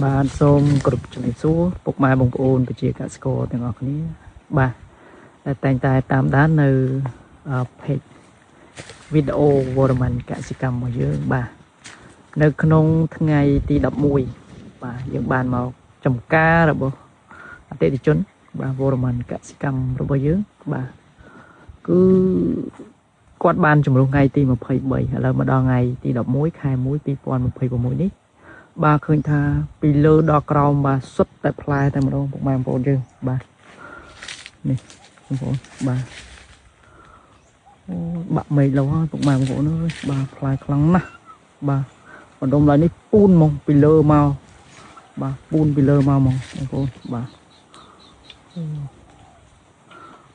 បាទសូមគោរពជំរាបសួរពុកម៉ែបងប្អូនប្រជាកសិករទាំងអស់គ្នាបាទដែលតែងតែតាមដាននៅ page វីដេអូវរ្ម័នកសិកម្មរបស់យើងបាទនៅក្នុងថ្ងៃទី11បាទយើងបានមកចំការរបស់អតិថិជនបាទវរ្ម័នកសិកម្មរបស់យើងបាទគឺគាត់បានជំរុះថ្ងៃទី23ឥឡូវមកដល់ថ្ងៃទី11ខែ1 2026នេះបាទឃើញថាពីលើដល់ក្រោមបាទសុទ្ធតែផ្លែតែម្ដងពុកម៉ែបងប្អូនយើងបាទនេះបងប្អូនបាទអូបាក់មេឃលោហើយពុកម៉ែបងប្អូនអើយបាទផ្លែខ្លាំងណាស់បាទបណ្ដុំឡើយនេះពូនហ្មងពីលើមកបាទពូនពីលើមកហ្មងបងប្អូនបាទ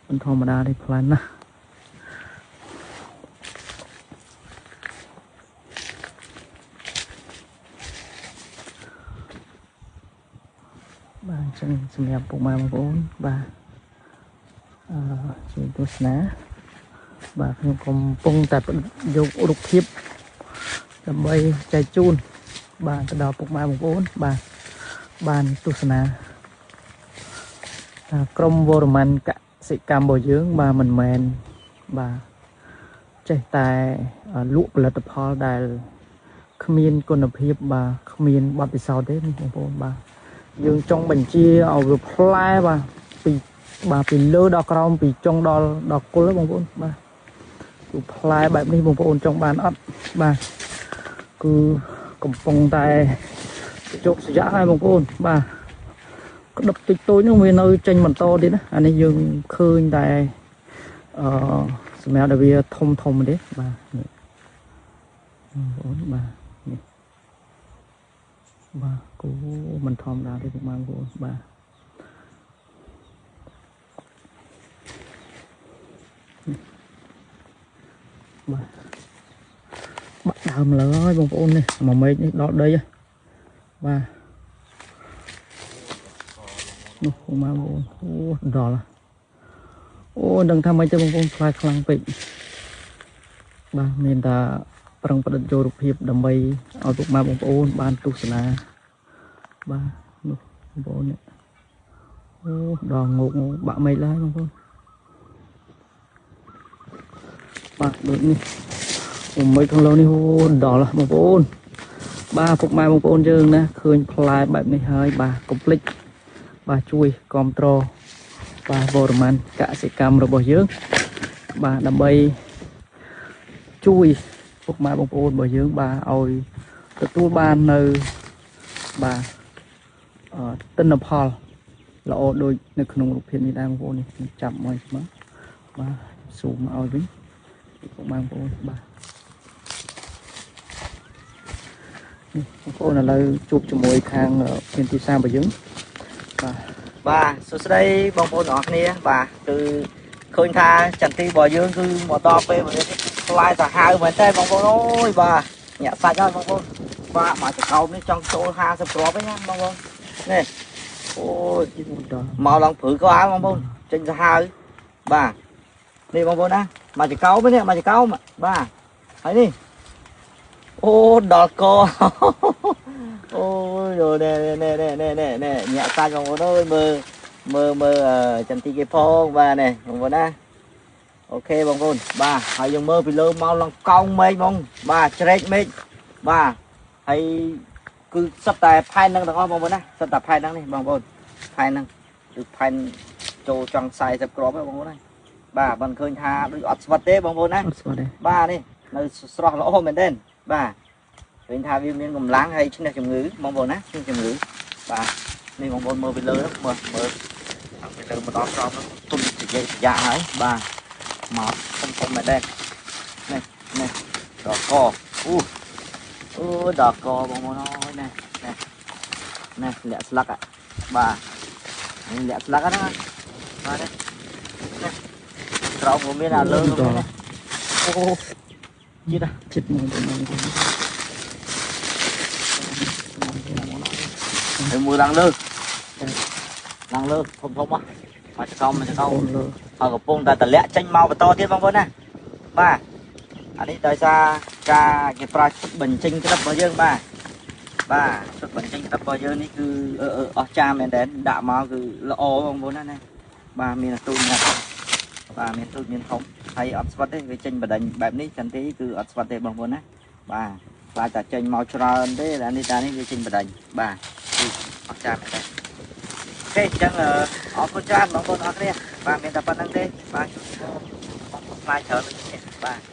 មិនធម្មតាទេផ្លែណាស់បាទអញ្ចឹងសម្រាប់ពុកម៉ែបងប្អូនបាទជួយទស្សនាបាទខ្ញុំកំពុងតែយករូបភាពដើម្បីចែកជូនបាទទៅដល់ពុកម៉ែបងប្អូនបាទបានទស្សនាថាក្រុមវរ្ម័នកសិកម្មរបស់យើងបាទមិនមែនបាទចេះតែលក់ផលិតផលដែលគ្មានគុណភាពបាទគ្មានបទពិសោធន៍ទេបងប្អូនបាទយើងចង់បញ្ជាឲ្យវាផ្លែបាទពីបាទពីលើដល់ក្រោមពីចុងដល់គល់បងប្អូនបាទគឺផ្លែបែបនេះបងប្អូនចង់បានអត់បាទគឺកំពុងតែជោគសយៈហើយបងប្អូនបាទក្តឹបតិចតួចនោះវានៅចេញបន្តទៀតណាអានេះយើងឃើញតែសម្រាប់តែវាធំធំទេបាទនេះបងប្អូនបាទនេះបាទគូមិនធម្មតាទេបងប្អូនបាទបាទបាក់ដើមលើហើយបងប្អូននេះមួយមែកនេះដល់ដីបាទនោះបងប្អូនអូដល់អូដឹងថាម៉េចទៅបងប្អូនផ្លែខ្លាំងពេកបាទមានតែប្រឹងប្រឌិតយករូបភាពដើម្បីឲ្យពុកម៉ែបងប្អូនបានទស្សនាបាទនោះបងប្អូននេះអូដល់ងោកបាក់មេឃឡើយបងប្អូនបាទដូចនេះអូមេឃខាងលើនេះអូដល់បងប្អូនបាទពុកម៉ែបងប្អូនយើងណាឃើញផ្លែបែបនេះហើយបាទកុំភ្លេចបាទជួយគាំទ្របាទវរ្ម័នកសិកម្មរបស់យើងបាទដើម្បីជួយពុកម៉ែបងប្អូនរបស់យើងបាទឲ្យទទួលបាននៅបាទទិន្នផលល្អដូចនៅក្នុងរូបភាពនេះដែរបងប្អូននេះចាប់មកស្មើបាទស៊ូមឲ្យវិញពុកម៉ែបងប្អូនបាទនេះបងប្អូនឥឡូវជួបជាមួយខាងធានទីផ្សាររបស់យើងបាទបាទសួស្តីបងប្អូនទាំងអស់គ្នាបាទគឺឃើញថាចន្ទីរបស់យើងគឺមកដល់ពេលនេះផ្លែសាហាវមែនទេបងប្អូនអើយបាទញាក់សាច់ហើយបងប្អូនបាទមកចកោមនេះចង់ចូល50គ្រាប់ឯណាបងប្អូននេះអូយមកឡើងព្រឺក្បាលបងប្អូនចេញសាហាវបាទនេះបងប្អូនណាមកចកោមនេះមកចកោមបាទហើយនេះអូដល់កអូយនេះនេះនេះនេះនេះញាក់សាច់បងប្អូនអើយមើលមើលមើលចន្ទីគេផងបាទនេះបងប្អូនណាអូខេបងប្អូនបាទហើយយើងមើលពីលើមកឡើងកោងមេឃហ្មងបាទជ្រែកមេឃបាទហើយគឺសិតតែផែននឹងទាំងអស់បងប្អូនណាសិតតែផែនហ្នឹងនេះបងប្អូនផែនហ្នឹងគឺផែនចូលចង់40គ្រាប់បងប្អូនណាបាទមិនឃើញថាដូចអត់ស្វិតទេបងប្អូនណាអត់ស្វិតទេបាទនេះនៅស្រស់ល្អមែនទេបាទឃើញថាវាមានកម្លាំងហើយឈ្នះជំងឺបងប្អូនណាឈ្នះជំងឺបាទនេះបងប្អូនមើលពីលើមើលមើលពីលើមកដល់ក្រោមហ្នឹងទុំនិយាយយ៉ាហើយបាទមកធំធំមែនទេនេះនេះដល់កអូអូដល់កបងប្អូនអើយនេះនេះនេះលាក់ស្លឹកបាទនេះលាក់ស្លឹកណាបាទនេះនេះក្រោមក៏មានអាលើក៏មានអូជាតិជាតិមកបងប្អូនហើយមួយឡើងលើឡើងលើធំធំមកមកចកោមមកចកោមហើយកំពុងតែតម្លាក់ចេញមកបន្តទៀតបងប្អូនណាបាទអានេះដោយសារការគេប្រើបញ្ចេញក្លឹបរបស់យើងបាទ បាទឈុតបញ្ចេញទឹករបស់យើងនេះគឺអស្ចារ្យមែនតើដាក់មកគឺល្អបងប្អូនណាណាបាទមានទូចណាស់បាទមានទូចមានធំហើយអត់ស្វិតទេវាចេញបដិញបែបនេះចន្ទីគឺអត់ស្វិតទេបងប្អូនណាបាទខ្លាចតែចេញមកច្រើនទេតែនេះតានេះវាចេញបដិញបាទគឺអស្ចារ្យមែនតើទេអញ្ចឹងអរគុណច្រើនបងប្អូនអរគ្នាបាទមានតែប៉ុណ្្នឹងទេបាទបងប្អូនខ្លាចច្រើនដូចនេះបាទ